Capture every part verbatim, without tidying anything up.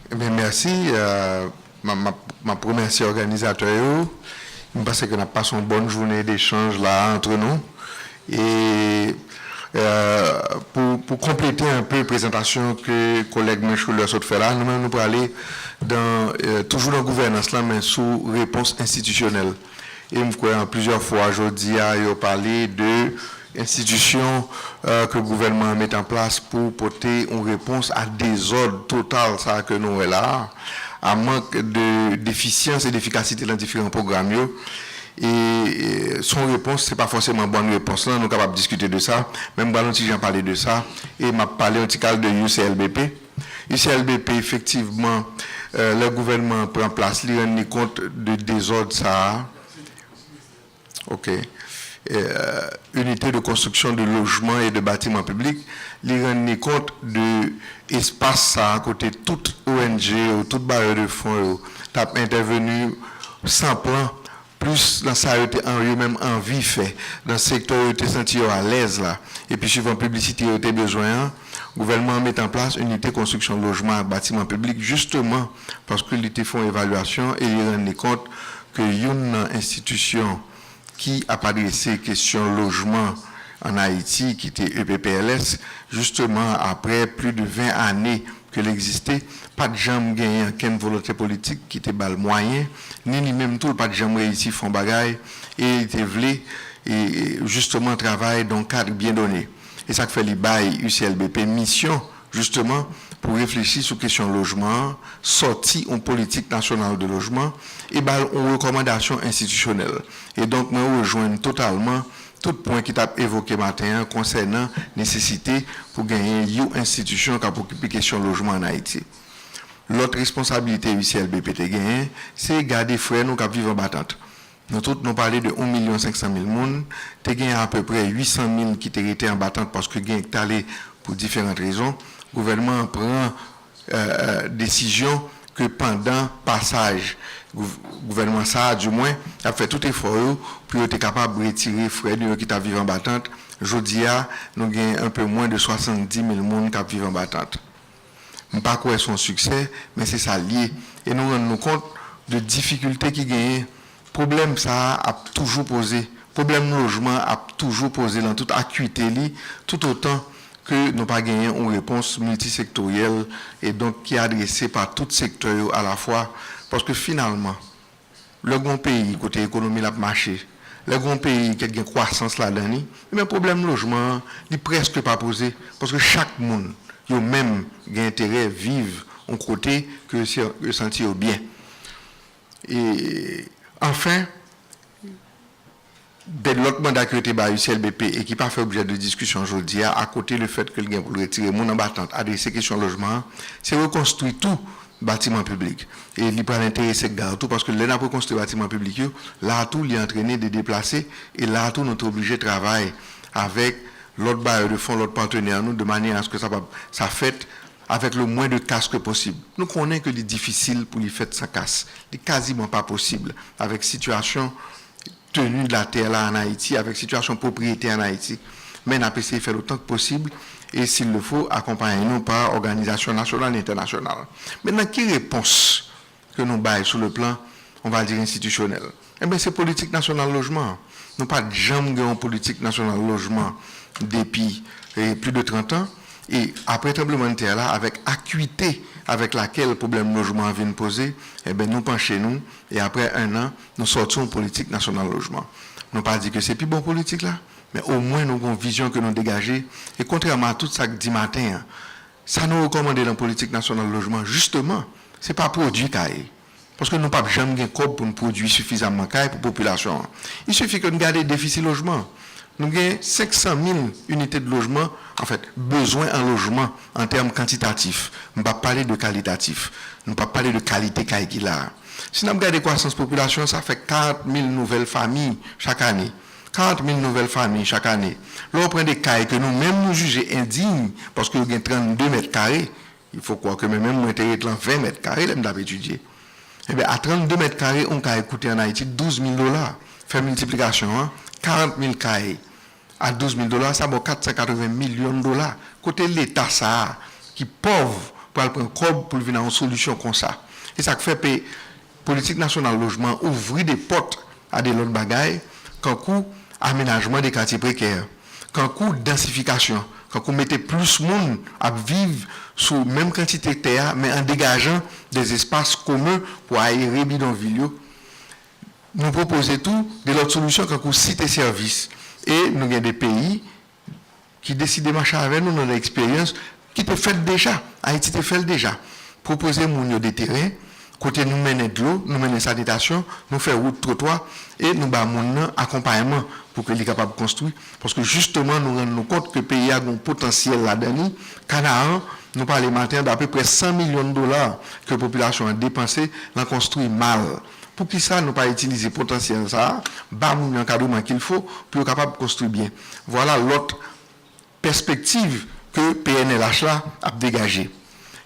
Ebyen, mèsi. Euh, m ap remèsye òganizatè yo. M panse ke n ap pase yon bòn jounen dechanj la antre nou. E euh, pou, pou konplete enpe prezantasyon ke kolèg mwen Schuller sot fè la, nou menm nou prale dan, euh, toujou nan gouvènans lan, men sou repons enstitisyonèl. E m kwè an plizyè fwa jodi a, yo pale de enstitisyon euh, ke gouvènman an met an plas pou pote yon repons a dezòd total sa ke nou wè la a, a mank de defisyans e defikasite nan diferan pwogram yo. E se yon repons, se pa fòseman bòn repons lan, nou kapab diskite de sa, men m pral yon ti jan pale de sa, e m ap pale yon ti kal de U C L B P. U C L B P, efektivman, euh, lè gouvènman an pran plas li, rann li kont de dezòd sa a. Ok. Euh, Unité de construction de logements et de bâtiments publics, li rann li kont de espas sa a kote tout O N G yo, tout bayè de fon yo t ap entèveni san plan, plis nan sa yo te an, yo menm anvi fè, nan sektè yo te santi yo alèz la, epi swivan piblisite yo te bezwen an, gouvènman an met an plas Unité Construction Logement ak Bâtiments Publics, jisteman paske li te fè yon evalyasyon e li rann li kont ke youn nan enstitisyon ki ap adrese kesyon lojman ann Ayiti, ki te E P P L S, jisteman, apre plis de ven ane ke l egziste, pa t janm genyen okenn volonte politik ki te ba l mwayen, ni li menm tou, l pa t janm reyisi fè yon bagay, e li te vle, e, e, jisteman, travay dans un cadre bien donné. E sa k fè li bay U C L B P misyon, jisteman, pou reflechi sou kesyon lojman an, sòti yon politik nasyonal de lojman, e ba l yon rekòmandasyon enstitisyonèl. E donk, mwen rejwenn totalman tout pwen ki t ap evoke maten an konsènan nesesite pou genyen yon enstitisyon k ap okipe kesyon lojman ann Ayiti. Lòt responsabilite U C L B P te genyen, se gade frè nou k ap viv anba tant. Nou tout, nou pale de yon milyon senk san mil moun, te gen apeprè uit san mil ki te rete anba tant paske gen ki t ale pou diferan rezon. Gouvènman an pran, euh, desizyon ke pandan pasaj gouv-, gouvènman sa a, dimwen, y ap fè tout efò yo pou yo te kapab retire frè nou yo ki t ap viv anba tant. Jodi a, nou gen enpe mwen de swasanndis mil moun k ap viv anba tant. M pa kwè se yon siksè, men se sa l ye. E nou rann nou kont de difikilte ki genyen. Pwoblèm sa a ap toujou poze. Pwoblèm lojman an ap toujou poze lan tout akite li, toutotan ke nou pa genyen yon repons miltisektoryèl e donk ki adrese pa tout sektè yo alafwa. Paske finalman, lè gen yon peyi kote ekonomi l ap mache, lè gen yon peyi ki gen kwasans ladan li, ebyen pwoblèm lojman an, li prèske pa poze, paske chak moun, yo menm, gen enterè viv yon kote ke yo si-, yo santi yo byen. E, anfen, de lòt manda ke yo te bay U C L B P e ki pa fè objè de diskisyon jodi a, akote lefèt ke l gen pou l retire moun anba tant, adrese kesyon lojman an, se rekonstwi tou batiman piblik. E li pral enterese GARR tou, paske lè n ap rekonstwi batiman piblik yo, la a tou li antrene de deplase, e la a tou nou te oblije travay avèk lòt bayè de fon, lòt patnè nou, de manyè aske sa pa, sa fèt avèk le moins de cas que possible. Nou konnen ke li difisil pou li fèt san kas. Li kaziman pa posib avèk sitiyasyon tenue de la terre la ann Ayiti, avèk sitiyasyon pwopriyete ann Ayiti. Men n ap eseye fè l otan k posib e, s'il le faut, akonpaye nou pa òganizasyon nasyonal e entènasyonal. Mentnan, ki repons ke nou bay sou le plan, on va dire, enstitisyonèl? Ebyen, se politik nasyonal lojman an. Nou pa t janm gen yon politik nasyonal lojman depi, eh, plis de trant an. E apre tranblemanntè la, avèk akite avèk lakèl pwoblèm lojman an vin poze, ebyen, nou panche nou, e apre en an, nou sòti yon politik nasyonal lojman. Nou pa di ke se pi bon politik la, men omwen nou gen yon vizyon ke nou degaje, e kontrèman a tout sa k di maten an, sa nou rekòmande nan politik nasyonal lojman, jisteman, se pa pwodui kay. Paske nou p ap janm gen kòb pou n pwodui sifizamman kay pou popilasyon an. Il suffit ke n gade defisi lojman. Nou gen senk san mil inite de lojman, anfèt, bezwen an lojman an tèm kantitatif. M p ap pale de kalitatif. Nou p ap pale de kalite kay ki la a. Si n ap gade kwasans popilasyon an, sa fè karant mil nouvèl fanmi chak ane. Karant mil nouvèl fanmi chak ane. Lè w pran de kay ke nou menm nou jije endiy, paske yo gen trannde mèt kare, il faut croire que mwen menm, mwen te ret lan ven mèt kare lè m t ap etidye. Ebyen, a trannde mèt kare, yon kay koute ann Ayiti douz mil dola. Fè miltiplikasyon an, karant mil kay a douz mil dola, sa ba w kat san katreven milyon dola. Kote Leta sa a, ki pòv, pral pran kòb pou l vin a yon solisyon konsa. E sa k fè pe, politik nasyonal lojman ouvri de pòt a de lòt bagay, kankou amenajman de katye prekè, kankou dansifikasyon, kankou mete plis moun ap viv sou menm kantite tè a, men an degajan de espas komen pou ayere bidonvil yo. Nou pwopoze tou de lòt solisyon kankou site sèvis. E nou gen de peyi ki deside mache avè nou nan eksperyans ki te fèt deja. Ayiti te fè l deja. Pwopoze moun yo de teren kote nou mennen dlo, nou mennen sanitasyon, nou fè wout, twotwa, e nou ba moun nan akonpayman pou ke li kapab konstwi. Paske jisteman, nou rann nou kont ke peyi a gen yon potansyèl ladan li. Kanaan, nou pale maten an de apeprè san milyon dola ke popilasyon an depanse nan konstwi mal. Poukisa nou pa itilize potansyèl sa a, ba moun yo ankadreman kilfo pou yo kapab konstwi byen? Vwala lòt pèspektiv ke P N L H la ap degaje.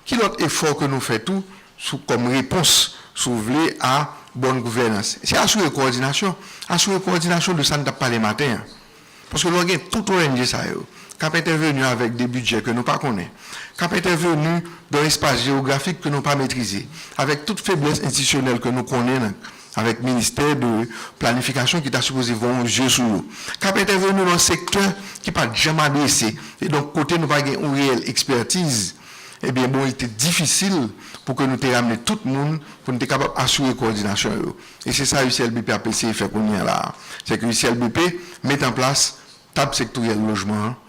Ki lòt efò ke nou fè tou sou kòm repons, si w vle, a bòn gouvènans? Se asire kowòdinasyon. Asire kowòdinasyon de sa n t ap pale maten an. Paske lè w gen tout O N G sa yo k ap entèveni avèk de bidjè ke nou pa konnen, k ap entèveni dan espas jewografik ke nou pa metrize, avèk tout feblès enstitisyonèl ke nou konnen nan, avèk ministè de planifikasyon ki ta sipoze voye yon je sou yo, k ap entèveni nan sektè ki pa t janm adrese, e donk kote nou pa gen yon reyèl ekspètiz, ebyen, bon, li te difisil pou ke nou te ramne tout moun, pou nou te kapab asire kowòdinasyon yo. E se sa U C L B P ap eseye fè kounye a la a. Se ke U C L B P met an plas tab sektoryèl lojman an.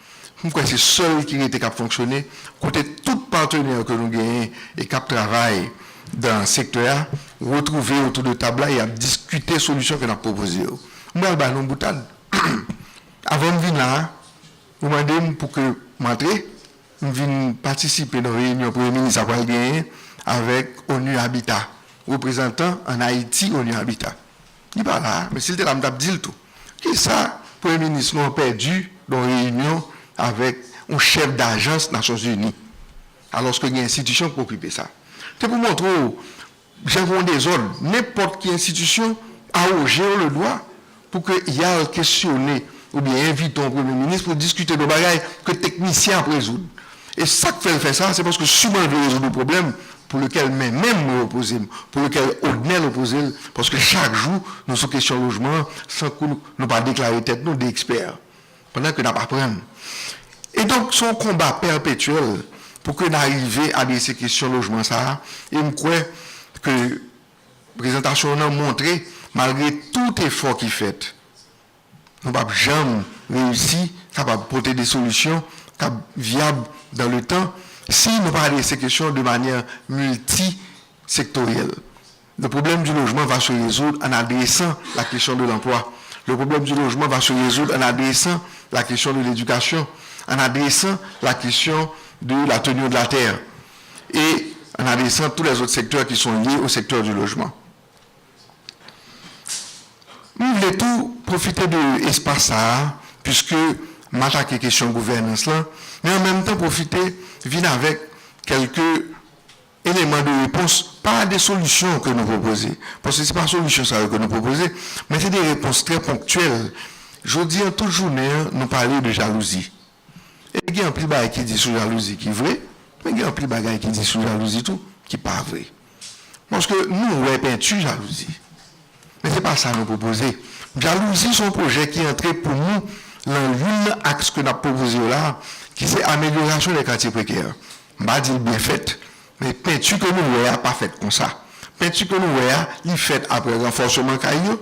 M kwè se sèl ki rete k ap fonksyone, kote tout patnè ke nou genyen e k ap travay dan sektè a, retwouve otou de tab la e ap diskite solisyon ke n ap pwopoze yo. M pral ba nou boutad. Avan m vin la a, ou mande m pou ke m antre, m vin patisipe nan reyinyon Premye Minis la pral genyen avèk ONU Habitat, reprezantan ann Ayiti ONU Habitat. Li pa la a, men si l te la, m t ap di l tou. Kisa Premye Minis nou an pèdi nan yon reyinyon avèk yon chèf dajans Nasyonzini, alòske gen enstitisyon k okipe sa? Se pou montre w jan gen yon dezòd, nenpòt ki enstitisyon awoje yo le dwa pou ke y al kesyone oubyen envite yon premye minis pou diskite de bagay ke teknisyen ap rezoud. E sa k fè l fè sa, se paske siman l vle rezoud yon pwoblèm pou lekèl mwen menm mwen opoze m, pou lekèl Odnèl opoze l, paske chak jou nou sou kesyon lojman an, san kou nou, nou pa deklare tèt nou de ekspè. Pandan ke n ap aprann. E donk, se yon konba pèpetyèl pou ke n arive adrese kesyon lojman sa a. E m kwè ke prezantasyon w nan montre, malgre tout efò ki fèt, nou p ap janm reyisi kapab pote de solisyon k ap vyab dan le tan si nou pa adrese kesyon de manyè milti sektoryèl. Le problème du logement va se résoudre en adressant la question de l'emploi. Le problème du logement va se résoudre en adressant la question de l'éducation, en adressant la question de la tenue de la terre et en adressant tous les autres secteurs qui sont liés au secteur du logement. M vle tou pwofite de espas sa a, piske m atake kesyon gouvènans lan, men an menm tan pwofite vin avèk kèlke eleman de repons, pa de solisyon ke nou pwopoze. Paske se pa solisyon sa yo ke nou pwopoze, men se de repons trè ponktyèl. Jodi an, tout jounen an, nou pale de jalouzi. E gen anpil bagay ki di sou jalouzi ki vre, men gen anpil bagay ki di sou jalouzi tou ki pa vre. Paske nou wè penti jalouzi. Men se pa sa nou pwopoze. Jalouzi se yon pwojè ki antre pou nou nan youn nan aks ke n ap pwopoze yo la, ki se amelyorasyon de katye prekè. M pa di l byen fèt, men penti ke nou wè a pa fèt konsa. Penti ke nou wè a, li fèt apre ranfòsman kay yo,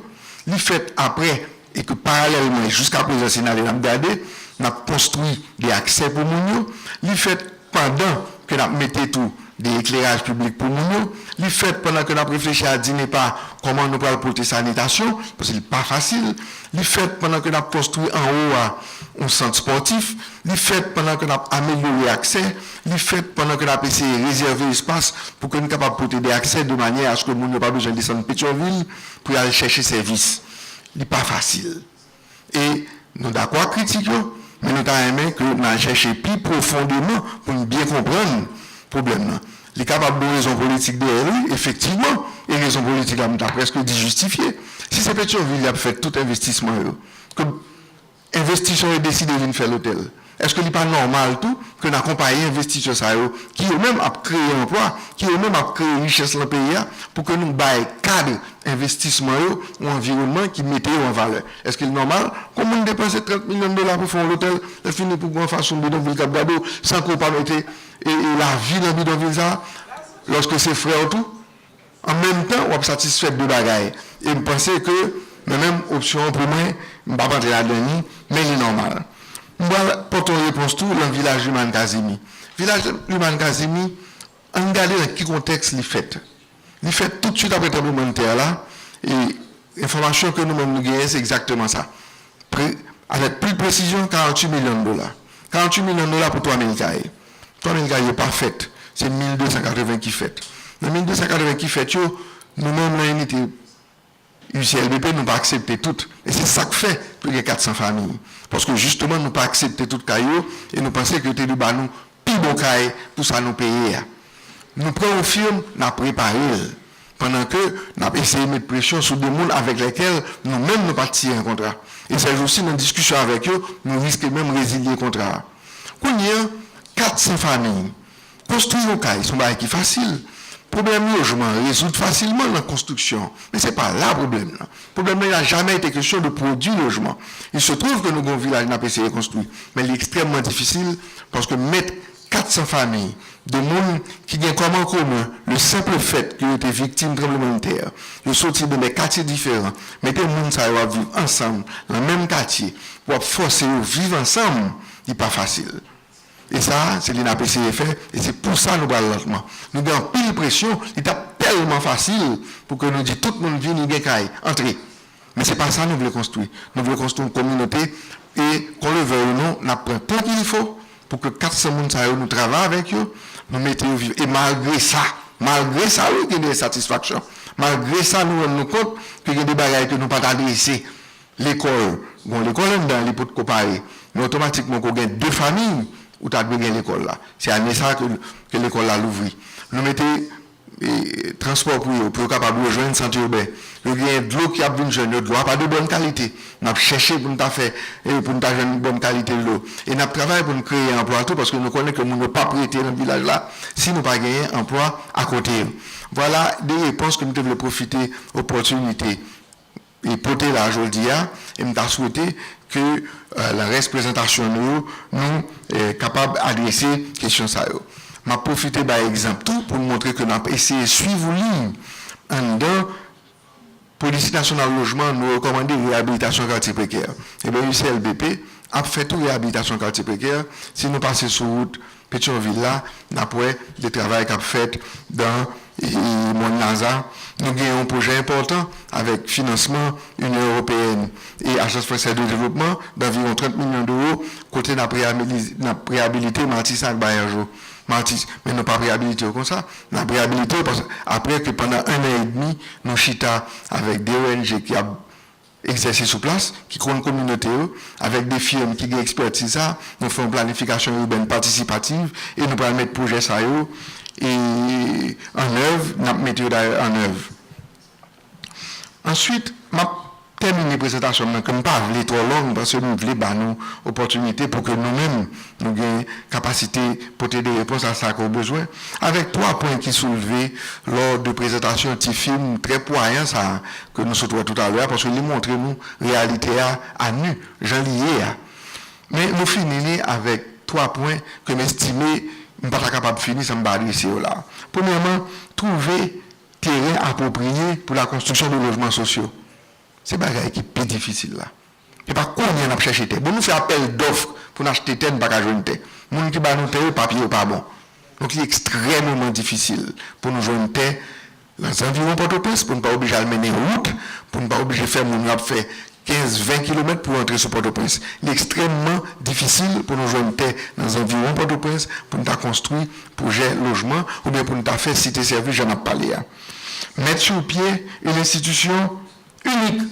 li fèt apre, e ke paralèlman, e jiska prezan, si n ale n ap gade, n ap konstwi de aksè pou moun yo, li fèt pandan ke n ap mete tou de ekleraj piblik pou moun yo, li fèt pandan ke n ap reflechi a di ne pa kòman nou pral pote sanitasyon, paske li pa fasil, li fèt pandan ke n ap konstwi anwo a yon sant spòtif, li fèt pandan ke n ap amelyore aksè, li fèt pandan ke n ap eseye rezève espas pou ke n kapab pote de aksè de manyè aske moun yo pa bezwen desann Petyonvil pou y al chèche sèvis. Li pa fasil. E nou dakò ak kritik yo, men nou ta renmen ke n al chèche pi pwofondeman pou n byen konprann pwoblèm nan. Li kapab gen rezon politik dèyè l, wi, efektivman, e rezon politik la, m ta prèske di jistifye. Si se Petyonvil y ap fè tout envestisman yo, ke envestisè yo deside vin fè lotèl, Èske li pa nòmal tou ke n akonpaye envestisè sa yo, ki yo menm ap kreye anplwa, ki yo menm ap kreye richès lan peyi a, pou ke nou bay kad envestisman yo yon anviwònman ki mete yo an valè? Èske li nòmal? Kon moun depanse trant milyon dola pou fè yon lotèl, lè fini pou gwo anfas yon bidonvil k ap gade w, san ke w pa mete e, e lavi nan bidonvil sa, lòske se frè w tou? An menm tan, w ap satisfè de bagay. E m panse ke, mwen menm, opsyon an pou mwen, m p ap antre ladan li, men li nòmal. M pral pote yon repons tou lan vilaj Liman Kazimi. Vilaj Liman Kazimi, ann gade nan ki kontèks li fèt. Li fèt toutswit apre tranblemanntè la, e enfòmasyon ke nou menm nou genyen, se egzakteman sa. Pre, avèk plis presizyon, karanntuit milyon dola. Karanntuit milyon dola pou twa mil kay. Twa mil kay yo pa fèt. Se mil de san katreven ki fèt. Nan mil de san katreven ki fèt yo, nou menm nan inite U C L B P, nou pa aksepte tout. E se sa k fè ke gen kat san fanmi. Paske jisteman, nou pa aksepte tout kay yo, e nou panse ke yo te dwe ba nou pi bon kay pou sa nou peye a. Nou pran yon fim, n ap repare l. Pandan ke n ap eseye met presyon sou de moun avèk lèkèl nou menm nou pa t siyen yon kontra. E sèjousi, nan diskisyon avèk yo, nou riske menm rezilye kontra a. Kounye a, kat san fanmi. Konstwi yon kay, se yon bagay ki fasil. Pwoblèm lojman rezoud fasilman nan konstriksyon. Men se pa la pwoblèm nan. Pwoblèm nan, il a jamais été question de produire lojman. Il se trouve que nou gen yon vilaj n ap eseye konstwi. Men li ekstrèmman difisil paske met kat san fanmi, de moun ki gen kòm an komen le senp fèt ke yo te viktim tranblemanntè, yo soti nan de katye diferan, mete moun sa yo ap viv ansanm nan menm katye, pou ap fòse yo viv ansanm, li pa fasil. E sa, se li n ap eseye fè, e se pou sa nou pral lantman. Nou gen anpil presyon, li t ap tèlman fasil pou ke nou di tout moun vini gen kay, antre. Men se pa sa nou vle konstwi. Nou vle konstwi yon kominote e, qu'on le veuille ou non, n ap pran tan qu'il faut pou ke kat san moun sa yo nou travay avèk yo, nou mete yo viv. E malgre sa, malgre sa wi, gen de ensatisfaksyon. Malgre sa, nou rann nou kont ke gen de bagay ke nou pa t adrese. Lekòl, gen lekòl anndan, li potko pare. Men otomatikman, ke w gen de fanmi, ou ta dwe gen lekòl la. Se ane sa ke, ke lekòl la louvri. Nou mete e, transpò pou yo, pou yo kapab rejwenn sant iben. Yo gen dlo ki ap vin jwenn yo, dlo a pa de bòn kalite. N ap chèche pou n ta fè, e, pou n ta jwenn bòn kalite dlo. E n ap travay pou n kreye anplwa tou, paske nou konnen ke moun yo p ap rete nan vilaj la si nou pa genyen anplwa akote yo. Vwala de repons ke m te vle pwofite opòtinite e pote la jodi a, e m ta swete ke, e, nan rès prezantasyon nou yo, nou, e, kapab adrese kesyon sa yo. M ap pwofite bay egzanp tou pou n montre ke n ap eseye swiv yon liy anndan Polisi Nasyonal Lojman, nou rekòmande reyabilitasyon katye prekè. Ebyen, U C L B P ap fè tou reyabilitasyon katye prekè. Si nou pase sou wout Petyonvil la, n ap wè de travay k ap fèt dan, e, Mòn Laza. Nou gen yon pwojè enpòtan avèk finansman Inyon Ewopeyèn e Ajans Fransèz de Devlopman, danviwon trant milyon dewo, kote n ap reyabili-, n ap reyabilite Matisan ak Bayanjo. Matis, men nou p ap reyabilite yo konsa. N ap reyabilite yo paske apre ke pandan en an edmi, nou chita avèk de O N G ki ap egzèse sou plas, ki konn kominote yo, avèk de fèm ki gen ekspètiz sa, nou fè yon planifikasyon ibèn patisipativ e nou pral met pwojè sa yo, e, an èv, n ap met yo dayè an èv. Answit, m ap tèmine prezantasyon m nan, ke m pa vle twò long, paske m vle ba nou opòtinite pou ke nou menm, nou gen kapasite pote de repons a sa ke w bezwen. Avèk twa pwen ki soulve lò de prezantasyon ti fim trè pwayan sa a, ke nou sot wè toutalè a, paske li montre nou reyalite a, a nu, jan li ye a. Men nou fini li avèk twa pwen ke m estime m pa ta kapab fini san m pa adrese yo la. Premyèman, twouve teren apwopriye pou la konstriksyon de lojman sosyo. Se bagay ki pi difisil la. E pa kounye a n ap chèche tè. Bon, nou fè apèl dòf pou n achte tè, n pa ka jwenn tè. Moun ki ba nou tè yo, papye yo pa bon. Donk, li ekstrèmeman difisil pou nou jwenn tè nan zanviwon Pòtoprens, pou n pa oblije al mennen wout, pou n pa oblije fè moun yo ap fè kenz, ven kilomèt pou yo antre sou Pòtoprens. Li ekstrèmman difisil pou nou jwenn tè nan zanviwon Pòtoprens pou n ta konstwi pwojè lojman oubyen pou n ta fè site sèvis jan n ap pale a. Mettre sur pied une institution unique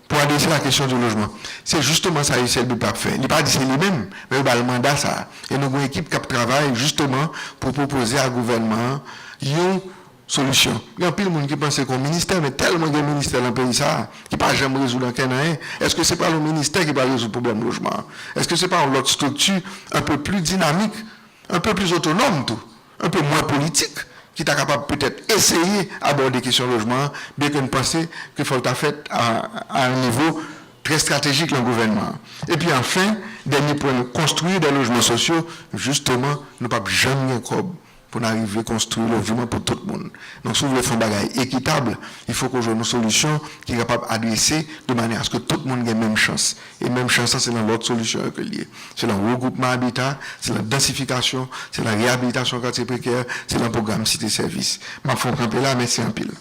pour adresser la question du logement. Se jisteman sa U C L B P ap fè. Li pa di se li menm, men yo ba l manda sa a. E nou gen yon ekip k ap travay jisteman pou pwopoze a gouvènman an yon solisyon. Gen anpil moun ki panse ke yon ministè, men tèlman gen ministè nan peyi sa a, ki pa janm rezoud ankenn anyen. Èske se pa yon ministè ki pral rezoud pwoblèm lojman an? Èske se pa yon lòt estrikti un peu plus dynamique, un peu plus autonome tou, un peu moins politique, ki ta kapab petèt eseye abòde kesyon lojman an, byenke n panse ke fò l ta fèt a, a yon nivo trè estratejik nan gouvènman an. Epi anfen, dènye pwen, konstwi de lojman sosyo, jisteman, nou p ap janm gen kòb pou n arive konstwi lojman pou tout moun. Donk, si w vle fè yon bagay ekitab, il faut ke w jwenn yon solisyon ki kapab adrese de manyè aske tout moun gen menm chans. E menm chans lan, se nan lòt solisyon yo ke l ye. Se nan regwoupman abita, se nan dansifikasyon, se nan reyabilitasyon katye prekè, se nan pwogram site sèvis. M ap fè yon kanpe la, mèsi anpil.